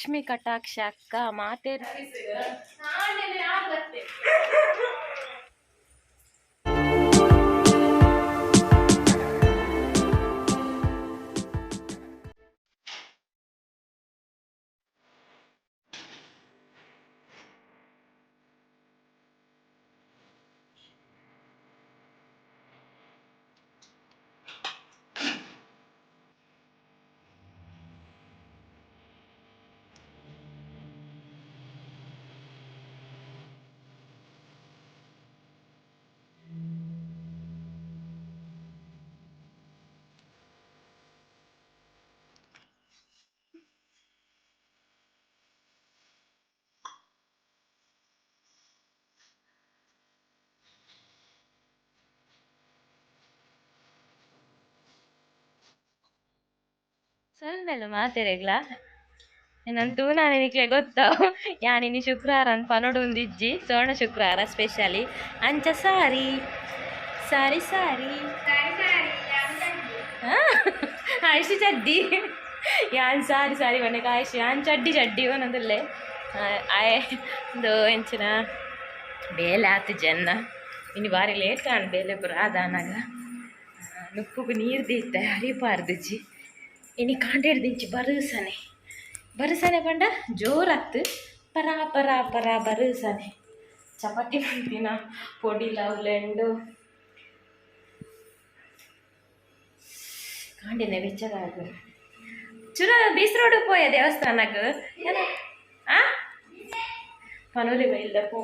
ಲಕ್ಷ್ಮಿ ಕಟಾಕ್ಷ ಅಕ್ಕ ಮಾತೇರ್ ಸೊಲ್ಮೆಲು ಮಾತೆರೆಗ್ಲ ನನ್ ತೂನಾನೆ ನಿಕ್ಲೆ ಗೊತ್ತಾವು ಯಾನ್ ಇನಿ ಶುಕ್ರಾರ ಪನೊಡು ಉಂದಿಜ್ಜಿ ಸೋಣ ಶುಕ್ರಾರ ಸ್ಪೆಷಲಿ ಅಂಚ ಸಾರಿ ಸಾರಿ ಸಾರಿ ಆಯ್ಶಿ ಚಡ್ಡಿ ಯಾನ್ ಸಾರಿ ಸಾರಿ ಪಂಡ ಆಯ್ಶಿ ಯಾನ್ ಚಡ್ಡಿ ಚಡ್ಡಿ ಪನೊಂದುಲ್ಲೆ ಆಯೆ ಇಂದು ಎಂಚಿನ ಬೇಲೆ ಆತು ಜನ್ನ ಇನಿ ಬಾರಿ ಲೇಟ್ ಆಂಡ್ ಬೇಲೆ ಪೂರ ಆದಾನಾಗ ನುಪ್ಪುಗು ನೀರು ದೀತೆ ಅರಿಪಾರ್ದಿಜ್ಜಿ ಇನಿ ಕಾಂಡೇಡ್ದಿಂಚಿ ಬರುಸನೆ ಬರುಸನೆ ಪಂಡ ಜೋರತ್ತು ಪರ ಪರ ಪರ ಬರುಸನೆ ಚಪಾತಿ ಮಂತಿನ ಪೊಡಿ ಲವ್ಲೆಂಡು ಕಾಂಡಿನ ಬೆಚ್ಚಗಾಗ ಚುರ ಬೀಸ್ ರೋಡ್ ಪೋಯ ದೇವಸ್ಥಾನಕ್ಕೆ ಆ ಪನೋಲಿ ಬೈಲ್ದಪ್ಪು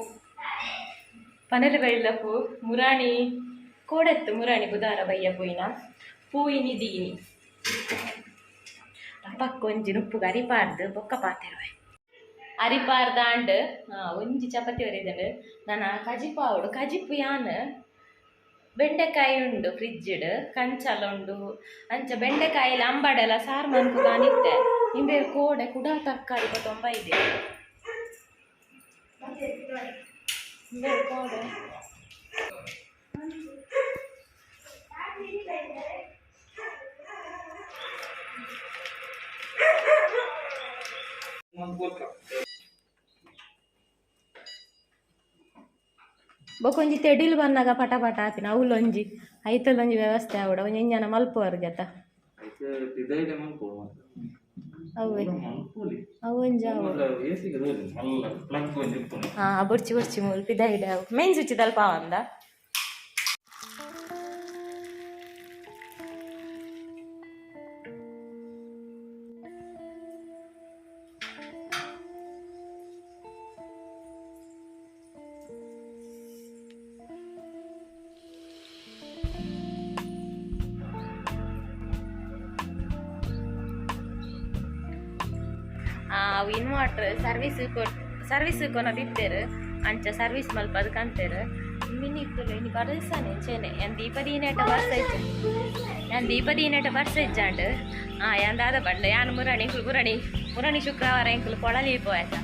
ಪನಲಿ ಬೈಲ್ದಪ್ಪು ಮುರಾಣಿ ಕೋಡೆತ್ತು ಮುರಾಣಿ ಬುಧಾರ ಬಯ್ಯ ಪೋಯಿನ ಪೂಯಿನಿ ದೀನಿ ರಪಕ್ಕೊಂಜಿ ನುಪ್ಪುಗು ಅರಿಪಾರ್ದು ಬೊಕ್ಕ ಪಾತೆರುವೆ ಅರಿಪಾರ್ದಾಂಡ್ ಒಂಜಿ ಚಪಾತಿ ಒರಿದಂಡು ನನ ಕಜಿಪು ಆವಡು ಕಜಿಪು ಯಾನ್ ಬೆಂಡೆಕಾಯಿ ಉಂಡು ಫ್ರಿಜ್ಡ್ ಕಂಚಲ ಉಂಡು ಅಂಚ ಬೆಂಡೆಕಾಯಿಲ ಅಂಬಡೆಲ ಸಾರು ಮನ್ಪುಗಾನಿತ್ತೆ ಇಂಬೇರ್ ಕೋಡೆ ಕುಡ ತರಕಾರಿ ತೊಂಬ ಇದೆ ಇಂಬೇರ್ ಕೋಡೆ ಬೊಕೊಂಜಿ ತೆಡಿಲ್ ಬನ್ನಾಗ ಪಟ ಪಟ ಆಪಿನ ಅವ್ಲೊಂಜಿ ಐತಲೊಂಜಿ ವ್ಯವಸ್ಥೆ ಆವಡ ಒಂಜಿ ಎಂಜನ ಮಲ್ಪುವರ್ಗೆತ ಅವೇ ಅವು ಒಂಜಿ ಅವು ಹಾ ಬೊರ್ಚಿ ಬೊರ್ಚಿ ಮೂಲು ಪಿದಾಯಿಡ ಮೇನ್ ಸ್ವಿಚ್ ದಲ್ಪ ಅಂದ. ಅವು ಇನ್ವರ್ಟರ್ ಸರ್ವಿಸ್ ಸರ್ವಿಸ್ ಕೊನದಿತ್ತೆರ್ ಅಂಚ ಸರ್ವಿಸ್ ಮಲ್ಪದು ಕಂತೆರ್ ಮಿನಿ ಇನಿ ಬರಸಾನೆ ಇಂಚೆನೆ ಯಾನ್ ದೀಪ ದೀನೇಟ ಬರ್ಸ ಇಜ್ಜ ಯಾನ್ ದೀಪ ದೀನೇಟ ಬರ್ಸ ಇಜ್ಜಾಂಡ್ ಯಾನ್ ದಾದ ಪಂಡ ಯಾನ್ ಮುರಣಿ ಎಂಕುಲು ಮುರಣಿ ಮುರಣಿ ಶುಕ್ರವಾರ ಎಂಕುಲು ಕೊಳಲಿ ಪೋಯತ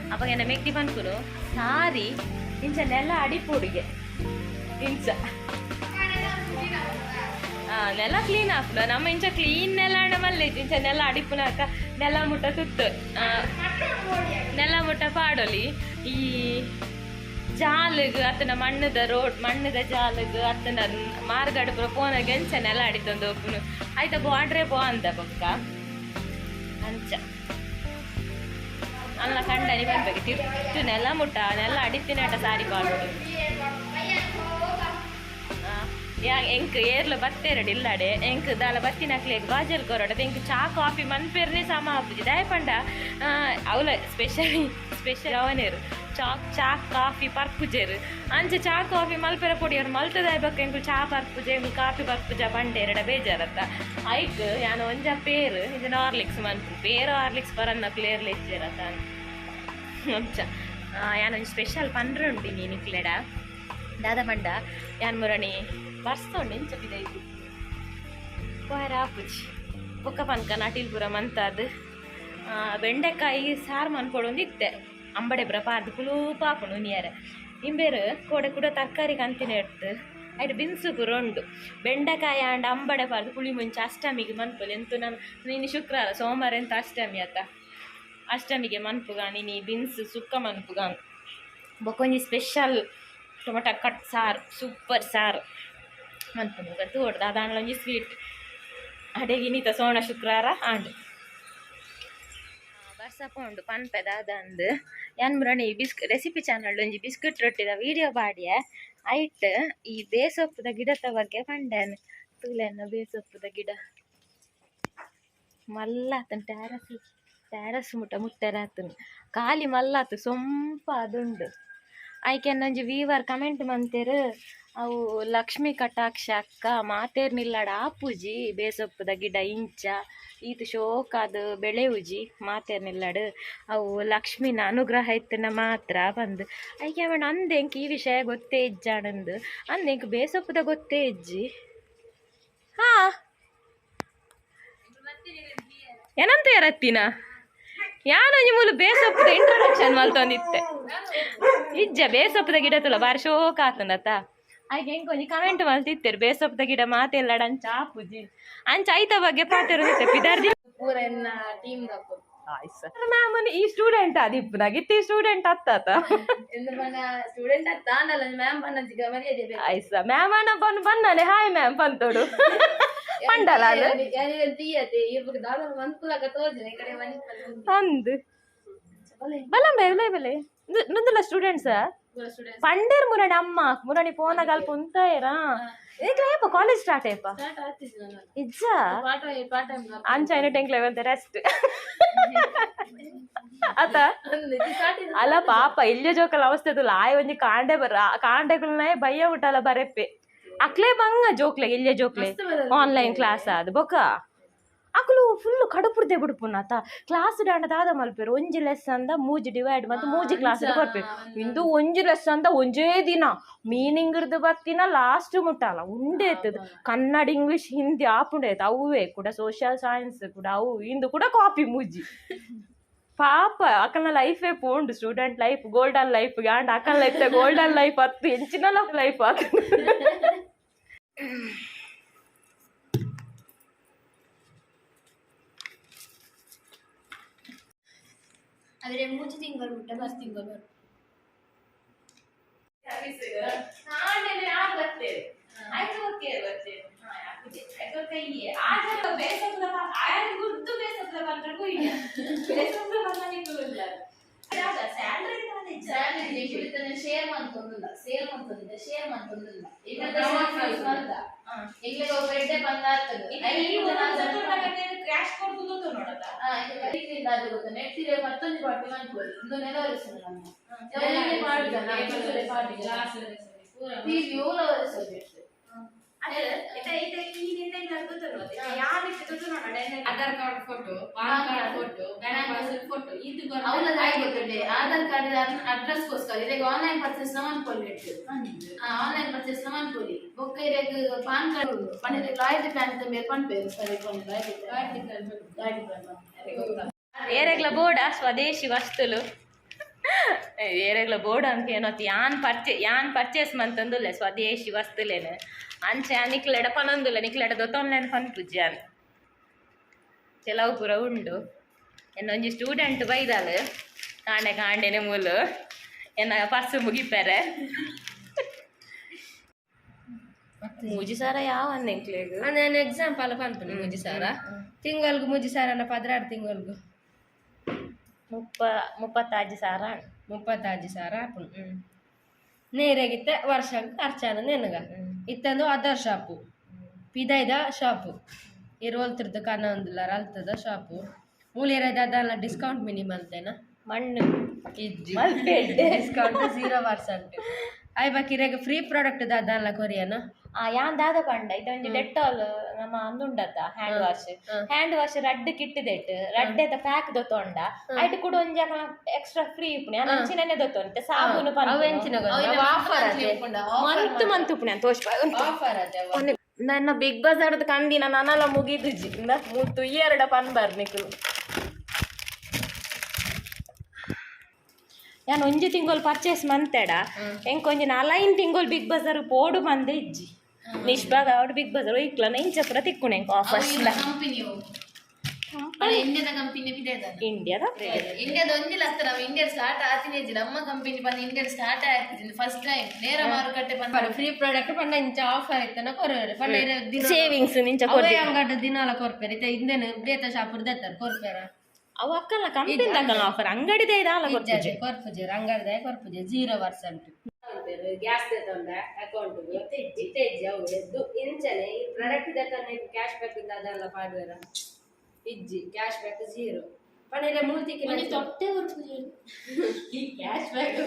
ಅವಾಗ ಎನ್ನ ಮೆಗ್ದಿ ಪನ್ಪುನು ಸಾರಿ ಇಂಚ ನೆಲ ಅಡಿಪೊಡಿಗೆ ಇಂಚ ನೆಲ ಕ್ಲೀನ್ ಆಪುನ ನಮ್ಮ ಇಂಚ ಕ್ಲೀನ್ ನೆಲ ಅಂಡ ಮಲ್ಲೆಜ್ಜಿ ಇಂಚ ನೆಲ ಅಡಿಪುನಾಕ ನೆಲ ಮುಟ್ಟ ತುತ್ತು ನೆಲ ಮುಟ್ಟ ಪಾಡೊಲಿ ಈ ಜಾಲಗ್ ಅತ್ತನ ಮಣ್ಣದ ರೋಡ್ ಮಣ್ಣದ ಜಾಲಗ್ ಅತ್ತನ ಮಾರ್ಗಡ್ ಪೂರ ಪೋನಗ ಎಂಚ ನೆಲ ಅಡಿತೊಂದು ಒಪ್ಪುನು ಆಯ್ತ ಬಾರ್ಡ್ರೆ ಪೋ ಅಂದ ಬೊಕ್ಕ ಅಂಚ ಅಲ್ಲ ಕಂಡನಿ ಪನ್ಪೆಗೆ ತಿರ್ತು ನೆಲ ಮುಟ್ಟ ನೆಲ ಅಡಿತಿನಟ ಸಾರಿ ಪಾಡೊಡು ಯಾ ಎಂಕ್ ಏರ್ಲ ಬತ್ತೇರಡ್ ಇಲ್ಲಾಡೆ ಎಂಕ್ ದಾಲ ಬತ್ತಿನಕ್ಲೆಗ್ ಬಾಜಲ್ ಕೊರಡ ಎಂಕ್ ಚಾ ಕಾಫಿ ಮನ್ಪೆರ್ನೆ ಸಮ ಆಪುಜಿ ದಾಯೆ ಪಂಡ ಅವ್ಲ ಸ್ಪೆಷಲಿ ಸ್ಪೆಷಲ್ ಅವನೇರು ಚಾ ಚಾ ಕಾಫಿ ಪರ್ಪುಜೆರ್ ಅಂಚ ಚಾ ಕಾಫಿ ಮಲ್ಪೆರ ಪೊಡಿಯರ್ ಮಲ್ತದಾಯ್ ಬೊಕ್ಕ ಎಂಕುಲು ಚಾ ಪರ್ಪುಜೆ ಎಂಕುಲು ಕಾಫಿ ಪರ್ಪುಜ ಪಂಡೇರಡ ಬೇಜಾರತ್ತ ಐಕ್ ಯಾನ್ ಒಂಜ ಪೇರ್ ಇಂಚಿನ ಹಾರ್ಲಿಕ್ಸ್ ಮನ್ಪು ಪೇರ್ ಹಾರ್ಲಿಕ್ಸ್ ಪರನ್ನಕ್ಲು ಏರ್ಲ ಇಜ್ಜೆರತ್ತ ಅಂಚ ಯಾನ್ ಒಂಜಿ ಸ್ಪೆಷಲ್ ಪಂಡ್ರೆ ಉಂಡು ನಿಕ್ಲೆಡ ದಾದ ಪಂಡ ಯಾನ್ ಮುರಣಿ ಬರ್ಸೋಂಡು ಎಂಚ ಪಿದೈದು ಪೋಯರ ಆಪುಜಿ ಬೊಕ್ಕ ಪನ್ಕ ನಟಿಲ್ ಪೂರ ಮಂತಾದ್ ಬೆಂಡೆಕಾಯಿ ಸಾರು ಮನ್ಪೊಡೊಂದು ಇತ್ತೆ ಅಂಬಡೆ ಪೂರ ಪಾರ್ದು ಪುಲೂಪ ಆಪುಂಡು ಉನಿಯರೆ ಇಂಬೇರು ಕೋಡೆ ಕೂಡ ತರಕಾರಿ ಕಂತಿನ ಎಡ್ತು ಐಟ್ ಬಿನ್ಸು ಪೂರ ಉಂಡು ಬೆಂಡೆಕಾಯಿ ಆಂಡ ಅಂಬಡೆ ಪಾರ್ದು ಪುಳಿ ಮುಂಚೆ ಅಷ್ಟಮಿಗೆ ಮನ್ಪೊಲಿ ಎಂತು ನಾನು ನೀನು ಶುಕ್ರವಾರ ಸೋಮವಾರ ಎಂತ ಅಷ್ಟಮಿ ಆತ ಅಷ್ಟಮಿಗೆ ಮನ್ಪುಗಾನ್ ಇನಿ ಬಿನ್ಸ್ ಸುಕ್ಕ ಮನ್ಪುಗಾನ್. ಬೊಕೊಂಜಿ ಸ್ಪೆಷಲ್ ಟೊಮೆಟೊ ಕಟ್ ಸಾರು, ಸೂಪರ್ ಸಾರು ಮನ್ಪುನು. ತೂವೊಡು ದಾದಾಂಡಲ ಒಂಜಿ ಸ್ವೀಟ್ ಅಡೆಗೆ. ಇನ್ನಿತ ಸೋಣ ಶುಕ್ರವಾರ ಆಂಡ್. ಬರ್ಸ ಪೋಂಡು, ಪನ್ಪೆ ದಾದಂದ್. ಯಾನ್ ಮುರಣಿ ರೆಸಿಪಿ ಚಾನಲ್ ಒಂಜಿ ಬಿಸ್ಕೆಟ್ ರೊಟ್ಟಿದ ವಿಡಿಯೋ ಪಾಡ್ಯೆ. ಐಟ್ ಈ ಬೇಸೊಪ್ಪುದ ಗಿಡತ ಬಗ್ಗೆ ಪಂಡೆನ್. ತೂಲೆನ್ನ ಬೇಸೊಪ್ಪುದ ಗಿಡ ಮಲ್ಲಾತನ್, ಟ್ಯಾರಸ್ ಟ್ಯಾರಸ್ ಮುಟ್ಟ ಮುಟ್ಟೆರಾತನ್. ಖಾಲಿ ಮಲ್ಲಾತು, ಸೊಂಪ ಅದುಂಡು. ಐಕೆನ್ನೊಂಜಿ ವೀವರ್ ಕಮೆಂಟ್ ಮಂತೆರ್, ಅವು ಲಕ್ಷ್ಮೀ ಕಟಾಕ್ಷ ಅಕ್ಕ, ಮಾತೇರ್ ನಿಲ್ಲಡ ಆಪುಜಿ ಬೇಸೊಪ್ಪುದ ಗಿಡ ಇಂಚ ಈತ್ ಶೋಕಾದ್ ಬೆಳೆಯುಜಿ ಮಾತೇರ್ ನಿಲ್ಲಡ್, ಅವು ಲಕ್ಷ್ಮಿನ ಅನುಗ್ರಹ ಇತ್ತನ ಮಾತ್ರ ಪಂದ್. ಐಕೆ ಅವನ ಅಂದೆ, ಎಂಕ್ ಈ ವಿಷಯ ಗೊತ್ತೇ ಇಜ್ಜಾಣಂದು ಅಂದೆ. ಎಂಕ್ ಬೇಸೊಪ್ಪುದ ಗೊತ್ತೇ ಇಜ್ಜಿ. ಹಾ, ಏನಂತ ಯಾರತ್ತಿನ ಯಾನೊಂಜಿ ಮೂಲು ಬೇಸೊಪ್ಪುದ ಇಂಟ್ರೊಡಕ್ಷನ್ ಮಲ್ತೊಂದಿತ್ತೆ. ಇಜ್ಜ, ಬೇಸೊಪ್ಪುದ ಗಿಡ ತುಲ ಬಾರಿ ಶೋಕ ಆತುಂಡತ. ಐಕೆ ಎಂಕ್ ಒಂಜಿ ಕಮೆಂಟ್ ಮಲ್ತಿತ್ತೆರ್, ಬೇಸೊಪ್ಪುದ ಗಿಡ ಮಾತೆಲ್ಲಡ ಅಂಚ ಆಪುಜಿ ಅಂಚ ಐತ ಬಗ್ಗೆ ಪಾತೆರೊಂದಿತ್ತೆ ಪಿದಾರ್ದಿ. ಪೂರ ಎನ್ನ ಟೀಮ್ ದಕ್ಕುಲು. ಮ್ಯಾಮ್, ಈ ಸ್ಟೂಡೆಂಟ್ ಆದಿಪ್ಪುನಾಗ ಇತ್ತೆ ಸ್ಟೂಡೆಂಟ್ ಅತ್ತಾತ? ಎಂದು ಪಂಡ ಸ್ಟೂಡೆಂಟ್ ಅತ್ತ ಆಂಡಲ ಮ್ಯಾಮ್ ಪಂಡ ಮರ್ಯಾದೆ ಬೇಕು. ಆಯ್ಸ ಮ್ಯಾಮ್ ಅನ್ನ ಬನ್ ಬನ್ನಾನೆ, ಹಾಯ್ ಮ್ಯಾಮ್ ಪಂತೋಡು ಪಂಡಲ. ಯಾರು ತೀಯತೆ ಇರ್ಬೇಕು ದಾದ ಮನ್ಪುಲಕ ತೋಜನೆ ಈ ಕಡೆ ಮನ್ಪು. ಅಂದ್ ಬಲಂ ಬೆಲೆ ಬೆಲೆ ನುಂದುಲ ಸ್ಟೂಡೆಂಟ್ಸ್. ಪೂರ ಸ್ಟೂಡೆಂಟ್ಸ್. ಪಂಡೇರ್ ಮುರಣಿ ಅಮ್ಮ ಮುರಣಿ ಪೋನಾಗ ಅಲ್ಪ ಉಂತಾಯರಾ. ಏಕ್ಲ ಏಪ ಕಾಲೇಜ್ ಸ್ಟಾರ್ಟ್ ಏಪ? ಸ್ಟಾರ್ಟ್ ಆಗ್ತಿತ್ತು ನಾನು. ಇಜ್ಜ. ಪಾಠ ಪಾಠ. ಅಂಚ ಐನ ಟೆಂಕ್ ಲೆವೆಂತ್ ರೆಸ್ಟ್ ಅತ. ಸ್ಟಾರ್ಟ್. ಅಲ್ಲ ಪಾಪ, ಇಲ್ಯ ಜೋಕಲ್ ಅವಸ್ಥೆ ತುಲ. ಆಯ್ ಒಂಜಿ ಕಾಂಡೆ ಬರ ಕಾಂಡೆಗುಲ್ನ ಭಯ ಉಂಟಲ್ಲ ಬರೆಪ್ಪೆ. ಅಕ್ಲೆ ಬಂಗ ಜೋಕ್ಲೆ, ಇಲ್ಯ ಜೋಕ್ಲೆ ಆನ್ಲೈನ್ ಕ್ಲಾಸ್ ಅದು ಬೊಕ ಅಕುಲು ಫುಲ್ ಕಡುಪುರ್ದೆ ಬಿಡ್ಪುನಾತ. ಕ್ಲಾಸ್ ದಾಂಡ ದಾದ ಮಲ್ಪೆರು, ಒಂಜಿ ಲೆಸನ್ the ಮೂಜಿ ಡಿವೈಡ್ ಮತ್ತು ಮೂಜಿ ಕ್ಲಾಸ್ ಕೊರ್ಪೆರು. ಇಂದು ಒಂಜಿ ಲೆಸನ್ the ಒಂಜೇ ದಿನ ಮೀನಿಂಗ್ ಇರ್ದು ಬತ್ತಿನ ಲಾಸ್ಟ್ ಮುಟ್ಟಲ್ಲ ಉಂಡೆ ಇತ್ತದ. ಕನ್ನಡ, ಇಂಗ್ಲಿಷ್, ಹಿಂದಿ ಆಪುಂಡೆ ಅವುವೇ ಕೂಡ, ಸೋಷಿಯಲ್ ಸೈನ್ಸ್ ಕೂಡ ಅವು ಇಂದು ಕೂಡ ಕಾಪಿ ಮೂಜಿ. ಪಾಪ ಅಕಲ್ನ ಲೈಫೇ ಪೋಂಡು. ಸ್ಟೂಡೆಂಟ್ ಲೈಫ್ ಗೋಲ್ಡನ್ ಲೈಫ್ ಗಾಂಡ್ ಅಕಲ್ ಲೈಫ್ ಗೋಲ್ಡನ್ ಲೈಫ್ ಅತ್ತು, ಎಂಚಿನ ಲೈಫ್ ಆತು. ಆದರೆ 3 ತಿಂಗಳು ಬಿಟ್ಟ ಬಸ್ ತಿಂಗಳು ಬರು. ಶೇರ್ ಮಂತೊಂದಿಲ್ಲ, ಸೇಲ್ ಮಂತೊಂದಿಲ್ಲ, ಶೇರ್ ಮಂತೊಂದಿಲ್ಲ. ಈಗ ಒಬ್ಬ ಬಂದಾಗ್ತದೆ. ಕ್ಯಾಶ್ ಕೊಡ್ದು ನೋಡಲ್ಲ. ನೆಟ್ ಮತ್ತೊಂದು ಪಾರ್ಟಿ ಮಾಡ್ಕೊಳ್ಳಿ. ಇಂದು ನೆಲವರಿಸು ನಮ್ಮ ಮಾಡುದಲ್ಲ. TV subject. Aadhaar card photo, PAN card photo, bank pass photo ಇದು. ಅವನ ಗೊತ್ತುಂಟೆ, ಆಧಾರ್ ಕಾರ್ಡ್ ಅಡ್ರೆಸ್ಗೋಸ್ಕರ ಇದಾಗ ಆನ್ಲೈನ್ ಪರ್ಚೇಸ್ ಮನ್ಕೊಳ್ಳಿ, ಆನ್ಲೈನ್ ಪರ್ಚೇಸ್ ಮನ್ಕೊಳ್ಳಿ. ಬೊಕ್ಕ ಇರಾಗ ಪಾನ್ ಕಾರ್ಡ್ ಪಂಡ ಲಾಯಲ್ಟಿ ಪ್ಲಾನ್ ಮೇಲೆ ಪನ್ಪೇರು ಸರಿ, ಲಾಯಲ್ಟಿ ಪ್ಲಾನ್, ಲಾಯಲ್ಟಿ ಪ್ಲಾನ್. ಏರೆಗ್ಲ ಬೋರ್ಡ ಸ್ವದೇಶಿ ವಸ್ತುಲು, ಏರೆಗ್ಲ ಬೋರ್ಡ್ ಅಂತ ಏನೋತಿ. ಯಾನ್ ಪರ್ಚೇಸ್ ಮಂತಂದುಲ್ಲೆ ಸ್ವದೇಶಿ ವಸ್ತುಲೇನು. ಅಂಚೆ ನಿಕ್ಲೆಡ ಪನೊಂದುಲ್ಲ, ನಿಕ್ಲೆಡ ದೊತ್ತೊನ್ಲೈನ್ ಪನ್ಪುಜಿ ಯಾನ್. ಕೆಲವು ಪೂರ ಉಂಡು. ಎನ್ನೊಂಜಿ ಸ್ಟೂಡೆಂಟ್ ಬೈದಾಲ್ ಕಾಂಡೆ ಕಾಂಡೆನೆ ಮೂಲು ಎನ್ನ ಪರ್ಸು ಮುಗಿಪೆರೆ. 3 ಸಾರ ಯಾವ ಎಂಕ್ಲೆಗ್? ನಾನು ಎಕ್ಸಾಂಪಲ್ ಪನ್ಪುನಿ. 3 ಸಾವಿರ ತಿಂಗಳ್ಗು, 3 ಸಾವಿರ ಅಲ್ಲ, 12 ತಿಂಗಳ್ಗು. 36 ಸಾವಿರ. 36 ಸಾವಿರ ಆಪುಂಡು ನೇರಾಗಿತ್ತೆ ವರ್ಷಕ್ಕೆ ಖರ್ಚಾನ ನೆನಗ. ಇತ್ತಂದು ಅದರ್ ಶಾಪು, ಪಿದಾಯ್ದ ಶಾಪು, ಇರು ಒಲ್ತಿರ್ದು ಕನ ಒಂದುಲ್ಲಾರ ಅಲ್ತದ ಶಾಪು. ಮೂಲೇರದ ಅದಲ್ಲ ಡಿಸ್ಕೌಂಟ್ ಮಿನಿಮಮ್ ಅಂತೇನ. ಮಣ್ಣು. ಇಜ್ಜಿ. ಮಲ್ಪೆ. ಡಿಸ್ಕೌಂಟ್ 0%. ಆಯ್ ಬಾಕಿ ಇರೆಗ್ ಫ್ರೀ ಪ್ರಾಡಕ್ಟ್ ದಾದಲ್ಲ ಕೊರಿಯನ. ಆ ಯಾನ್ ದಾದ ಪಂಡ, ಇದೊಂಜಿ ಡೆಟಾಲ್ ನಮ್ಮ ಅಂದುಂಡತ ಹ್ಯಾಂಡ್ ವಾಶ್. ಹ್ಯಾಂಡ್ ವಾಶ್ ರಡ್ಡ್ ಕಿಟ್ಟದೆಟ್ ರಡ್ಡೆತ ಪ್ಯಾಕ್ ದೊತ್ತೊಂಡ ಐಟ್ ಕೂಡ ಒಂಜಿ ಎಕ್ಸ್ಟ್ರಾ ಫ್ರೀ ಇಪ್ಪುನಿ. ಯಾನ್ ಅಂಚಿನನೆ ದೊತ್ತೊಂತೆ ಸಾಬೂನು. ಅವು ಎಂಚಿನ ಆಫರ್ ಅದೇ. ಮಂತ್ ಮಂತ್ ಉಪ್ಪುನಿ ಅಂತ ತೋಷ್. ಆಫರ್ ಅದೇ ಅವು. ನನ್ನ ಬಿಗ್ ಬಜಾರ್ದ ಕಂದಿನ ನನಲ ಮುಗಿದುಜಿ ಇಂದ ಮೂತು ಎರಡ ಪನ್ಬಾರ್ ನಿಕುಲು. ಯಾನ್ ಒಂಜಿ ತಿಂಗೊಲ್ ಪರ್ಚೇಸ್ ಮಂತೆಡ ಎಂಕ್ ಒಂಜಿ ನಾಲೈನ್ ತಿಂಗೊಲ್ ಬಿಗ್ ಬಜಾರ್ ಪೋಡು ಮಂದೆ ಇಜ್ಜಿ. ನಿಷ್ಬಾಗ ಅವಡು ಬಿಗ್ ಬಜಾರ್ ಒಯ್ಕ್ಲನ ಇಂಚ ಪೂರ ತಿಕ್ಕುಣೆ ಎಂಕ್ ಆಫರ್ಸ್. ಕಂಪನಿಯು. ಇಂಡಿಯಾದ ಕಂಪನಿ ಇದೆ. ಇಂಡಿಯಾದ. ಇಂಡಿಯಾದ ಒಂಜಿಲ ಅತ್ತ, ನಮ್ಮ ಇಂಡಿಯಾ ಸ್ಟಾರ್ಟ್ ಆತಿನೇ ಇಜ್ಜಿ. ನಮ್ಮ ಕಂಪನಿ ಪಂಡ ಇಂಡಿಯಾ ಸ್ಟಾರ್ಟ್ ಆಯ್ತಿದ್ದೀನಿ ಫಸ್ಟ್ ಟೈಮ್ ನೇರ ಮಾರುಕಟ್ಟೆ ಪಂಡ. ಫ್ರೀ ಪ್ರಾಡಕ್ಟ್ ಪಂಡ ಇಂಚ ಆಫರ್ ಇತ್ತನ ಕೊರ್ಪೆರ್ ಪಂಡ ಇರೆ ದಿನ ಸೇವಿಂಗ್ಸ್ ನಿಂಚ. ಅವೇ ಅಂಗಡಿ ದಿನಾಲ ಕೊರ್ಪೆರ್. ಇತ್ತೆ ಇಂದೆನ್ ಬೇತ ಶಾಪ್ ದೆತ್ತಾರೆ, ಕೊರ್ಪೆರ? ಅವು ಅಕ್ಕಲ್ಲ, ಕಂಪನಿ ದಕ್ಕಲ್ಲ ಆಫರ್, ಅಂಗಡಿದೇ ಇದಾಲ ಕೊರ್ಪುಜೆ. ಕೊರ್ಪುಜೆರ್, ಅಂಗಡಿದ ಕೊರ್ಪುಜೆ. 0% ಗ್ಯಾಸ್ ದೆತ್ತೊಂಡ ಅಕೌಂಟ್ ಇತ್ತೆ ಇಜ್ಜಿ. ಅವು ಎದ್ದು ಇಂಚನೆ ಈ ಪ್ರಾಡಕ್ಟ್ ದೆತ್ತೊಂಡ ಕ್ಯಾಶ್ ಬ್ಯಾಕ್ ಅದೆಲ್ಲ ಪಾಡುವೆರ? ಇಜ್ಜಿ, ಕ್ಯಾಶ್ ಬ್ಯಾಕ್ 0 ಪಂಡ ಇರೆ ಮೂಲ್ತಿಕ್ಕಿ ತೊಟ್ಟೆ ಕೊರ್ಪುಜಿ. ಕ್ಯಾಶ್ ಬ್ಯಾಕ್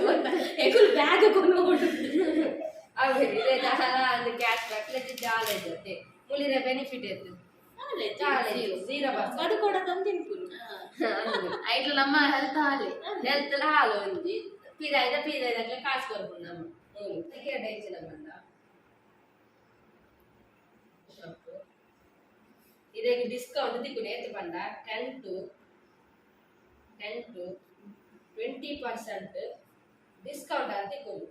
ಎಗುಲ್ ಬ್ಯಾಗ್ ಕೊನು. ಅವೆ ಇರೆ ದಾಲ ಅಂದ್ ಕ್ಯಾಶ್ ಬ್ಯಾಕ್ ಲಜ್ಜಿ ಜಾಲ ಇದ್ದತೆ. ಮುಲಿರೆ ಬೆನಿಫಿಟ್ ಇತ್ತು 0%. ಕಡು ಕೊಡ ತಂದಿನ್ಪುನು. ಐಟ್ಲ ನಮ್ಮ ಹೆಲ್ತ್ ಹಾಲಿ. ಹೆಲ್ತ್ ಹಾಲು ಒಂಜಿ ಪಿದಾಯ್ದ ಪಿದಾಯ್ದಕ್ಲೆ ಕಾಸು ಕೊರ್ಪುಂಡು ನಮ್ಮ ಮೂಲು ಟಿಕೆಟ್ ಹೆಚ್ಚಿನ ಬಂದ ಶಾಪ್. ಇದಕ್ಕೆ ಡಿಸ್ಕೌಂಟ್ ತಿಕ್ಕುಂಡು ಏತ್ ಪಂಡ 10 to 20% discount ಅಂತ ತಿಕ್ಕುಂಡು.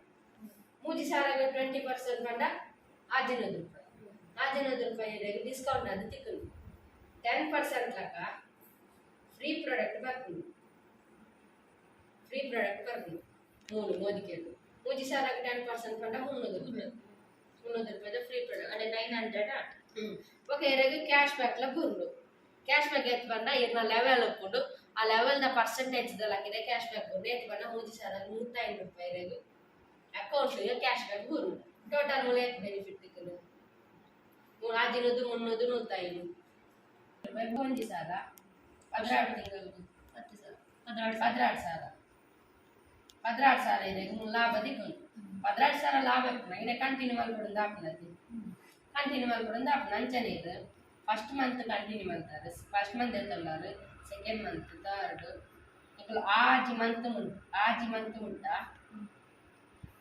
3000ಕ್ಕೆ 20% ಪಂಡ 600 ರೂಪಾಯಿ. 600 ರೂಪಾಯಿ ಇದಕ್ಕೆ ಡಿಸ್ಕೌಂಟ್ ಅಂತ ತಿಕ್ಕುಂಡು. 10% ಲಕ ಫ್ರೀ ಪ್ರಾಡಕ್ಟ್ ಬರ್ಪುಂಡು. ಫ್ರೀ ಪ್ರಾಡಕ್ಟ್ ಬರ್ಪುಂಡು ಮೂಲು ಮೋದಿಕೆರ್ದು. 3000ಕ್ಕೆ 10% ಪಂಡ 300 ರೂಪಾಯಿ. 300 ರೂಪಾಯಿದ ಫ್ರೀ ಪ್ರಾಡಕ್ಟ್. ಅಂದ್ರೆ 900. ಓಕೆ, ಇರೆಗ್ ಕ್ಯಾಶ್ ಬ್ಯಾಕ್ಲ ಬುರ್ಡು. ಕ್ಯಾಶ್ ಬ್ಯಾಕ್ ಎತ್ ಪಂಡ ಇರ್ನ ಲೆವೆಲ್ ಉಪ್ಪುಂಡು. ಆ ಲೆವೆಲ್ದ ಪರ್ಸೆಂಟೇಜ್ ದಾಕಿದೆ ಕ್ಯಾಶ್ ಬ್ಯಾಕ್ ಬುರ್ಡು. ಏತ್ ಪಂಡ 3000ಕ್ಕೆ 105 ರೂಪಾಯಿ ಇರೆಗ್ ಅಕೌಂಟ್ ಕ್ಯಾಶ್ ಬ್ಯಾಕ್ ಬುರ್ಡು. ಟೋಟಲ್ ಮೂಲ ಏತ್ ಬೆನಿಫಿಟ್ ತಿಕ್ಕುಂಡು? 600, 300, 105 ರೂಪಾಯಿ. 1000 12 ತಿಂಗಳು. 10,000. 12,000. 12,000 ಇರೆಗ್ ಲಾಭ ತಿಕ್ಕುಂಡು. 12,000 ಲಾಭ ಇಪ್ಪುನ ಇರೆ ಕಂಟಿನ್ಯೂ ಮಲ್ಪೊಡು ಆಪುನತಿ. ಕಂಟಿನ್ಯೂ ಮಲ್ಪೊಡು ಆಪುನ. ಅಂಚನೆ ಇದು ಫಸ್ಟ್ ಮಂತ್ ಕಂಟಿನ್ಯೂ ಮಲ್ತಾರೆ. ಫಸ್ಟ್ ಮಂತ್ ಎತ್ತೊಲ್ಲಾರು, ಸೆಕೆಂಡ್ ಮಂತ್, ಥರ್ಡ್, ನಿಕುಲು ಆಜಿ ಮಂತ್ ಮುಟ್ಟ, 6 ಮಂತ್ ಮುಟ್ಟ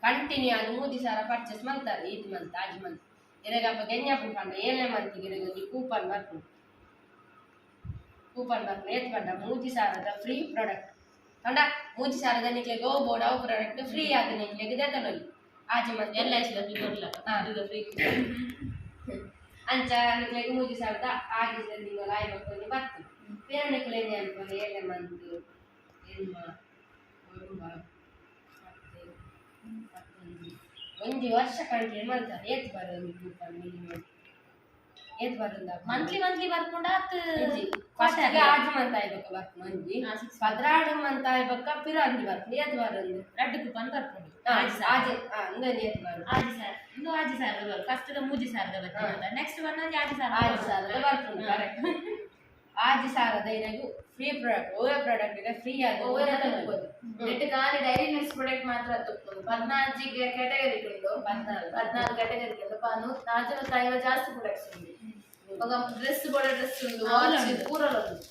ಕಂಟಿನ್ಯೂ ಆದ್ 3000 ಪರ್ಚೇಸ್ ಮಲ್ತಾರೆ. ಈತ್ ಮಂತ್, 6 ಮಂತ್ ಇರೆಗ್ ಅಪಗ ಎಂಜ ಆಪುಂಡು ಪಂಡ ಏಳನೇ ಮಂತ್ ಇರೆಗ್ ಒಂಜಿ ಕೂಪನ್ ಬರ್ಪುಂಡು. ಕೂಪನ್ ಬರ್ಪುಂಡು. ಏತ್ ಪಂಡ 3000ದ ಫ್ರೀ ಪ್ರಾಡಕ್ಟ್. ಪಂಡ 3000ದ ನಿಕ್ಲೆಗ್ ಒವು ಬೋಡು ಅವು ಪ್ರಾಡಕ್ಟ್ ಫ್ರೀ ಆದ್ ನಿಕ್ಲೆಗ್ ದೆತೊನೊಲಿ 6 ಮಂತ್. ಎಲ್ I C ಕೊಡ್ಲ. ಹಾ. ಫ್ರೀ. ಅಂಚ ನಿಕ್ಲೆಗ್ 3000ದ 6 ತಿಂಗಳು ಆಯ್ ಬೊಕ್ಕ ಒಂಜಿ ಬರ್ತದೆ. ಬೇರೆ ನಿಕ್ಲೆ ಎಂಜ ಅನ್ಪುಂಡು? ಏಳನೇ ಮಂತ್ ಎಣ್ಮ, ಒರ್ಂಬ, 10, 11, ಒಂಜಿ ವರ್ಷ ಕಂಟಿನ್ಯೂ ಮಲ್ತಾರೆ. ಏತ್ ಬರೋದು ಕೂಪನ್ ಮಿನಿಮಮ್ ಏತ್ ಬರೋದು? ಮಂತ್ಲಿ ಮಂತ್ಲಿ ಬರ್ಪುಂಡ ಅತ್? ಫಸ್ಟ್ 6 ಮಂತ್ ಆಯ್ಬೊಕ್ಕ ಬರ್ಪುಂಡು ಒಂಜಿ. 12 ಮಂತ್ ಆಯ್ಬೊಕ್ಕ ಪಿರ ಒಂಜಿ ಬರ್ಪುಂಡು. ಏತ್ ಬರೋದು? ರಡ್ಡ್ ಕೂಪನ್ ಬರ್ಪುಂಡು. ಆಜಿ ಅಂದೊಂಜಿ ಏತ್ ಬರೋದು? 6000. ಇಂದು 6000ದ ಬರು. ಫಸ್ಟ್ the 3000ದ ಬತ್ತಿನದ, ನೆಕ್ಸ್ಟ್ ಒನ್ ಒಂಜಿ 6000. 6000ದ ಬರ್ಪುಂಡು, ಕರೆಕ್ಟ್. 6000ದ ಇರೆಗ್ ಫ್ರೀ ಪ್ರಾಡಕ್ಟ್, ಓವೇ ಪ್ರಾಡಕ್ಟ್ ಇದೆ ಫ್ರೀ ಆದ್. ನೆಟ್ ಖಾಲಿ ಡೈರಿ ಮಿಲ್ಕ್ಸ್ ಪ್ರಾಡಕ್ಟ್ ಮಾತ್ರ ತುಪ್ಪುಂಡು. 14 ಕ್ಯಾಟಗರಿ ಉಂಡು. 14. 14 ಕ್ಯಾಟಗರಿ ಉಂಡು. 450 ಜಾಸ್ತಿ ಪ್ರಾಡಕ್ಟ್ಸ್ ಉಂಡು. ఒక ಡ್ರೆಸ್ ಬೋಡ ಡ್ರೆಸ್ ಉಂಡು, ವಾಚ್ ಪೂರಲ ಉಂಡು.